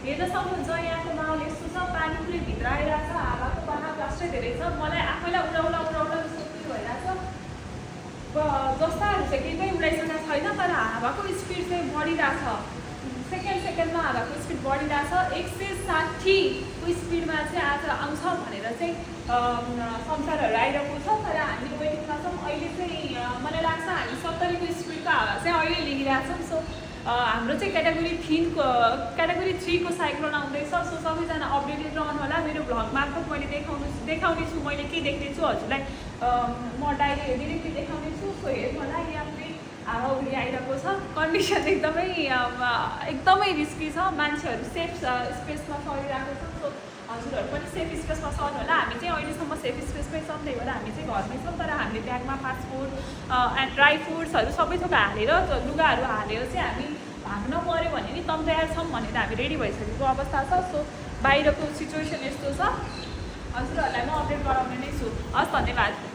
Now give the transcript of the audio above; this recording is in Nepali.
हेर्न सक्नुहुन्छ यहाँको माहौल यस्तो छ, पानी पुरै भित्र आइरहेको छ, हावाको बहाव जस्तै धेरै छ। मलाई आफैलाई उडाउला जस्तो फिल भइरहेको छ। जस्ताहरू चाहिँ केही पनि उडाइसकेको छैन, तर हावाको स्पिड चाहिँ बढिरहेको छ। सेकेन्डमा हावाको स्पिड बढिरहेको छ। 160को स्पिडमा चाहिँ आज आउँछ भनेर चाहिँ समाचारहरू आइरहेको छ। तर हामी वेटिङमा छौँ। अहिले चाहिँ मलाई लाग्छ हामी 70को स्पिडको हावा चाहिँ अहिले लिइरहेछौँ। सो हाम्रो चाहिँ क्याटेगोरी 3को साइक्लोन आउँदैछ। सो सबैजना अपडेटेड रहनु होला। मेरो भ्लग मार्फत मैले देखाउने छु मैले के देख्दैछु हजुरलाई म डाइरेक्टली देखाउने छु। सो हेर्नु होला। यहाँ पनि हावा उडी आइरहेको छ। कन्डिसन एकदमै रिस्की छ। मान्छेहरू सेफ स्पेसमा सरिरहेको छ। सो हजुरहरू पनि सेफ स्पेसमा सर्नु होला। हामी चाहिँ अहिलेसम्म सेफ स्पेसमै छौँ, त्यही भएर हामी चाहिँ घरमै छौँ। तर हामीले ब्यागमा फास्टफुड एन्ड ड्राई फ्रुट्सहरू सबै थोक हालेर लुगाहरू हालेर चाहिँ हामी भाग्न पऱ्यो भने नि तम तयार छौँ भनेर हामी रेडी भइसकेको अवस्था छ। सो बाहिरको सिचुएसन यस्तो छ। हजुरहरूलाई म अपडेट गराउने नै छु। हस्, धन्यवाद।